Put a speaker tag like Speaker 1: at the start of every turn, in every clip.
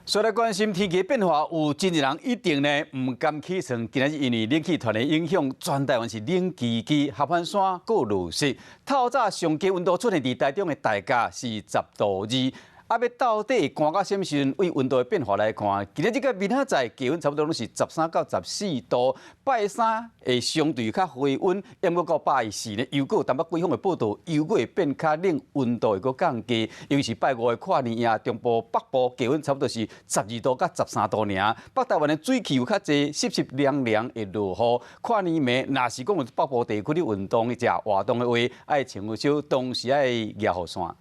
Speaker 1: 所以關心天氣變化，有真濟人一定呢毋甘起床。今仔日因為冷氣團的影響，全台灣是冷吱吱，合歡山閣落雪。透早上低溫度出現佇台中的大甲是10度2。啊，欲到底會寒到啥物時陣？對溫度的變化來看，今仔日佮明仔載氣溫差不多攏是13到14度。拜三會相對較回溫，毋過到拜四呢，又閣有東北季風的報到，又閣會變較冷，溫度會閣降低。尤其是拜五的跨年夜，中部北部氣溫差不多是12度到13度爾。北台灣的水汽有較濟，濕濕涼涼會落雨。跨年暝，若是講有北部地區咧運動、食活動的話，愛穿有少，當時愛舉雨傘。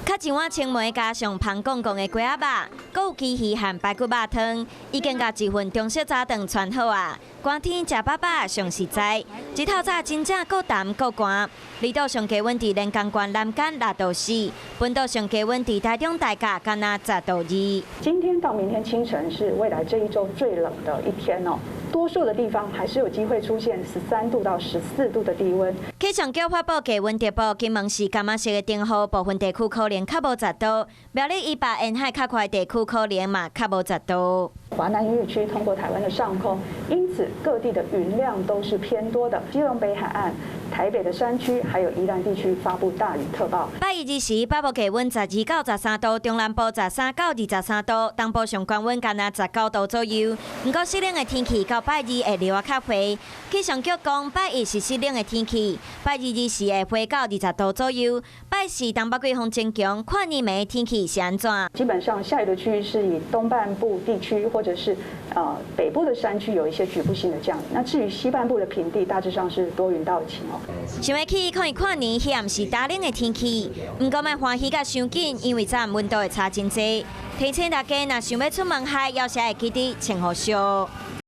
Speaker 2: 較一碗青梅加上芳公公的雞仔肉，閣有雞魚和排骨肉湯，已經共一份中式早頓傳好啊！寒天食飽飽上實在，這透早真正閣澹閣寒。離島上低溫佇連江縣南竿6度4，本島上低溫佇台中大甲干焦10度2。
Speaker 3: 今天到明天清晨是未來這一周最冷的一天哦，多數的地方還是有機會出現13度到14度的低溫。
Speaker 2: 氣象局發布低溫特報，金門市柑仔色的燈號部分地區可能較無10度，苗栗以北沿海較寬地區可能嘛較無10度。
Speaker 3: 華南雲雨區通過台灣的上空，因此各地的雲量都是偏多的。基隆北海岸、台北的山區，還有宜蘭地區發布大雨特報。
Speaker 2: 拜一日時，北部氣溫12到13度，中南部13到23度，東部上懸溫干焦19度左右。毋過濕冷的天氣到拜二會落較回。氣象局講，拜一是濕冷的天氣，拜二日時會回到20度左右。拜四東北季風增強，跨年暝天氣是按怎？
Speaker 3: 基本上下雨的區域是以東半部地區或者是北部的山區有一些局部性的降雨。那至於西半部的平地，大致上是多雲到晴哦。
Speaker 2: 想欲去看跨年，彼暗是大冷的天氣，毋過莫歡喜甲傷緊，因為早暗溫度會差真濟。提醒大家，若想欲出門海，猶是愛記得穿予俗。